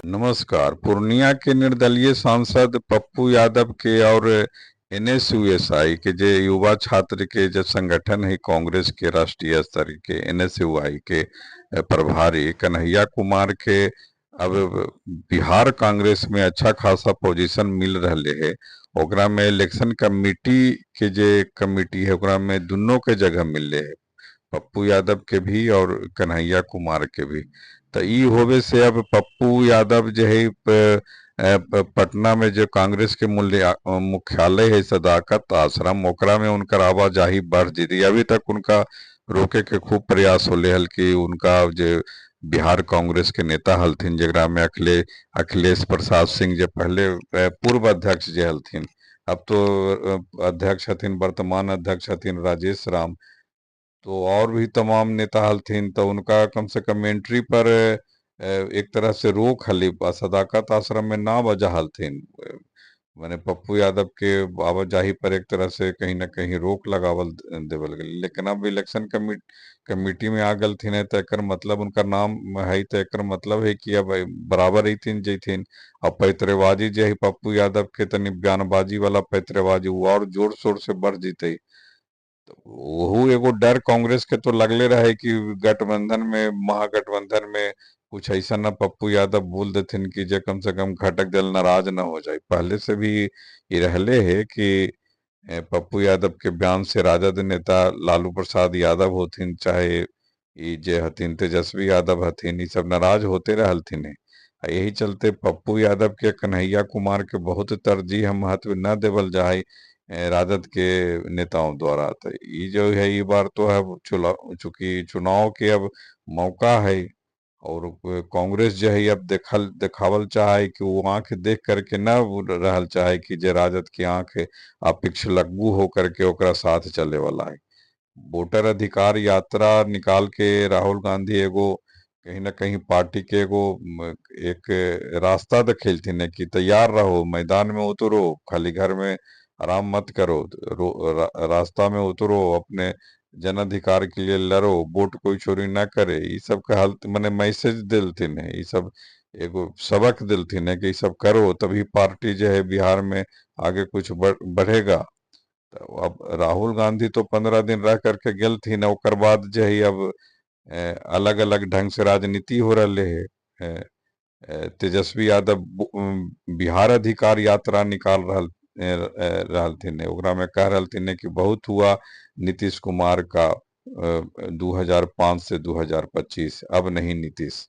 नमस्कार। पूर्णिया के निर्दलीय सांसद पप्पू यादव के और एनएसयूएसआई के जे युवा छात्र के जो संगठन है कांग्रेस के राष्ट्रीय स्तर के एनएसयूआई के प्रभारी कन्हैया कुमार के अब बिहार कांग्रेस में अच्छा खासा पोजीशन मिल रहे है। ओकरा में इलेक्शन कमेटी के जे कमेटी है ओकरा में दुनों के जगह मिलले है, पप्पू यादव के भी और कन्हैया कुमार के भी। तो ई होवे से अब पप्पू यादव जे है पटना में जो कांग्रेस के मूल्य मुख्यालय है सदाकत आश्रम, ओकरा में उनकर आवाजाही बढ़ जैती। अभी तक उनका रोके के खूब प्रयास होले हल कि उनका जे बिहार कांग्रेस के नेता हलथिन, जेकरा में अखिलेश प्रसाद सिंह जे पहले पूर्व अध्यक्ष जे हलथिन, अब तो अध्यक्ष हथिन, वर्तमान अध्यक्ष हथिन राजेश राम, तो और भी तमाम नेता हलथिन, तो उनका कम से कम एंट्री पर एक तरह से रोक हली, सदाकत आश्रम में ना बजा हलथिन। माने पप्पू यादव के आवाजाही पर एक तरह से कहीं ना कहीं रोक लगावल देवल गेल। लेकिन अब इलेक्शन कमिटी में आ गलथिन है तो एकर मतलब उनका नाम है, तो एकर मतलब है कि अब बराबर अथिन जैथिन। अब पैतरेबाजी जे है पप्पू यादव के तनी बयानबाजी वाला पैतरेबाजी वो और जोर शोर से बढ़ जैते। ओहू एगो डर कांग्रेस के तो लगले रहे कि गठबंधन में, महागठबंधन में कुछ ऐसा ना पप्पू यादव बोल देथिन कि जे कम से कम घटक दल नाराज न हो जाए। पहले से भी ये रहले है कि पप्पू यादव के बयान से राजद नेता लालू प्रसाद यादव होथिन, चाहे ई जे हथिन तेजस्वी यादव हथिन, ई सब नाराज होते रहलथिन है। आ यही चलते पप्पू यादव के कन्हैया कुमार के बहुत तरजीह महत्व न देवल जाए राजद के नेताओं द्वारा। तो ये जो है ये बार तो अब चूंकि चुनाव के अब मौका है और कांग्रेस जो है अब देखल देखावल चाहे कि वो आंख देख करके न रहल चाहे कि जे राजद के आंख अपेक्ष लग्गू हो करके ओकरा साथ चले वाला है। वोटर अधिकार यात्रा निकाल के राहुल गांधी एगो कहीं ना कहीं पार्टी के एगो एक रास्ता देखेलथिन है कि तैयार रहो, मैदान में उतरो, खाली घर में आराम मत करो, रास्ता में उतरो, अपने जन अधिकार के लिए लड़ो, वोट कोई चोरी ना करे। ये सब का माने मैसेज दिलथिन है, ये सब एगो सबक दिलथिन है कि ये सब करो तभी पार्टी जो है बिहार में आगे कुछ बढ़ेगा। तो अब राहुल गांधी तो 15 दिन रह करके गेलथिन, ओकर बाद जो है अब अलग अलग ढंग से राजनीति हो रहे है। तेजस्वी यादव बिहार अधिकार यात्रा निकाल रहलथिन है, ओकरा में कह रहलथिन है कि बहुत हुआ नीतीश कुमार का 2005 से 2025, अब नहीं नीतीश।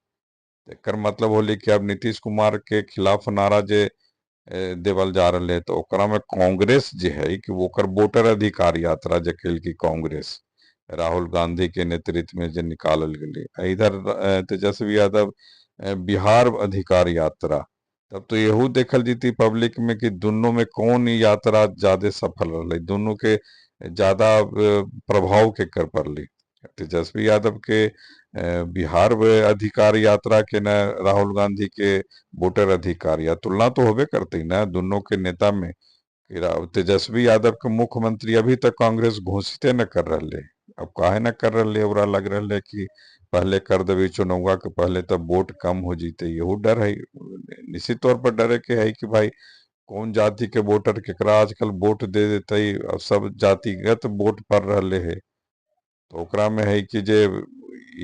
एकर मतलब होले कि अब नीतीश कुमार के खिलाफ नारा जे देवल जा रहा है, तो ओकरा में कांग्रेस जे है कि ओकर वोटर अधिकार यात्रा जे कैलकी कांग्रेस राहुल गांधी के नेतृत्व में जे निकालल गेलै। इधर तेजस्वी यादव बिहार अधिकार यात्रा, तब तो यहू देखल जैती पब्लिक में कि दोनों में कौन यात्रा ज्यादा सफल रहलै, दोनों के ज्यादा प्रभाव के कर पड़लै। तेजस्वी यादव के बिहार अधिकार यात्रा के न राहुल गांधी के वोटर अधिकार या तुलना तो होबे करती ना दोनों के नेता में। तेजस्वी यादव के मुख्यमंत्री अभी तक कांग्रेस घोषित न कर रहे, अब काहे न कर रहे, ओकरा लग रहा है कि पहले कर देवे चुनाव के पहले तब वोट कम हो जीते, यहू डर है निश्चित तौर पर डरे के है कि भाई कौन जाति के वोटर केकरा आजकल वोट दे देते, अब सब जातिगत वोट पड़ रहे है। तो ओकरा में है कि जे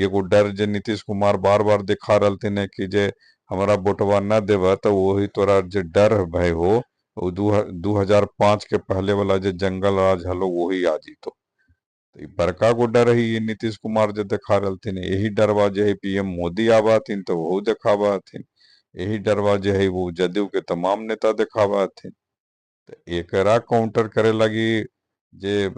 एगो डर जे नीतीश कुमार बार बार दिखा रहलथिन है कि जे हमारा वोटवा न देबा तो वही तोरा जे डर भय हो वो 2005 के पहले वाला जे जंगल राज हलो वही आ जीतो। तो बड़का गो डर है ये नीतीश कुमार जे देखा रहलथिन, यही डरवा जे है पीएम मोदी आवा हथिन तो वह देखावा हथिन, यही डरवा जे है वो जदयू के तमाम नेता देखावा हथिन। तो एकरा काउंटर करे लगी जे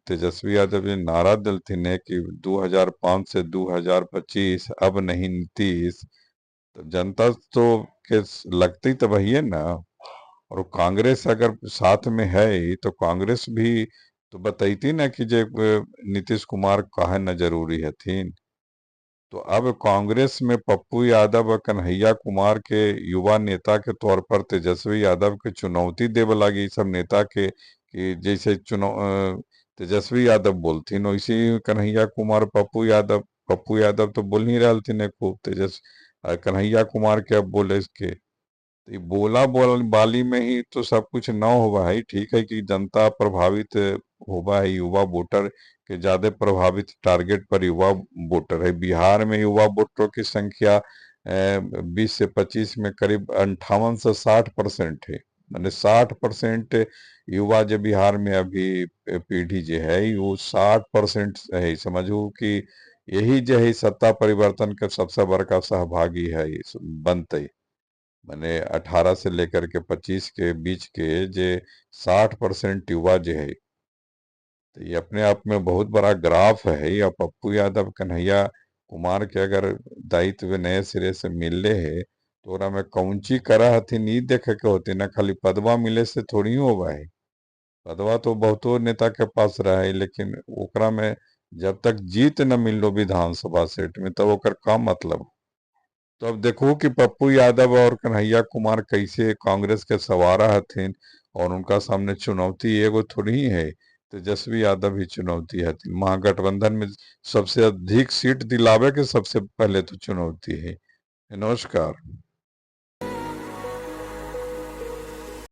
तेजस्वी यादव जी नारा दिलथिन है कि 2005 से 2025 अब नहीं नीतीश, तो जनता तो के लगती तो वही है ना। और कांग्रेस अगर साथ में है तो कांग्रेस भी तो बतैती ना कि जे नीतीश कुमार काहे न जरूरी हथिन। तो अब कांग्रेस में पप्पू यादव और कन्हैया कुमार के युवा नेता के तौर पर तेजस्वी यादव के चुनौती देवे लगी सब नेता के कि जैसे चुनाव तेजस्वी यादव बोलथिन वैसे ही कन्हैया कुमार पप्पू यादव तो बोल ही रहलथिन खूब, तेजस्वी कन्हैया कुमार के अब बोले के, तो बोला बोल बाली में ही तो सब कुछ न होवा है। ठीक है कि जनता प्रभावित होवा है, युवा वोटर के ज्यादा प्रभावित टारगेट पर युवा वोटर है। बिहार में युवा वोटरों की संख्या 20 से 25 में करीब 58 से 60% है। माने 60% युवा जो बिहार में अभी पीढ़ी जो है वो 60% है। समझू कि यही जो है सत्ता परिवर्तन के सबसे बड़का सहभागी है बनते। माने 18 से लेकर के 25 के बीच के जे 60% युवा जो है, तो ये अपने आप में बहुत बड़ा ग्राफ है। या पप्पू यादव कन्हैया कुमार के अगर दायित्व नए सिरे से मिलले है तो ओकरा में कौन ची करा हथिन ई देखे के होते ना, खाली पदवा मिले से थोड़ी ही होवा है। पदवा तो बहुतो नेता के पास रहे, लेकिन ओकरा में जब तक जीत न मिललो विधानसभा सीट में तब ओकर का मतलब। तो अब देखो कि पप्पू यादव और कन्हैया कुमार कैसे कांग्रेस के सवारा हथिन, और उनका सामने चुनौती एगो थोड़ी ही है, तेजस्वी यादव भी चुनौती हथिन। महागठबंधन में सबसे अधिक सीट दिलावे के सबसे पहले तो चुनौती है। नमस्कार।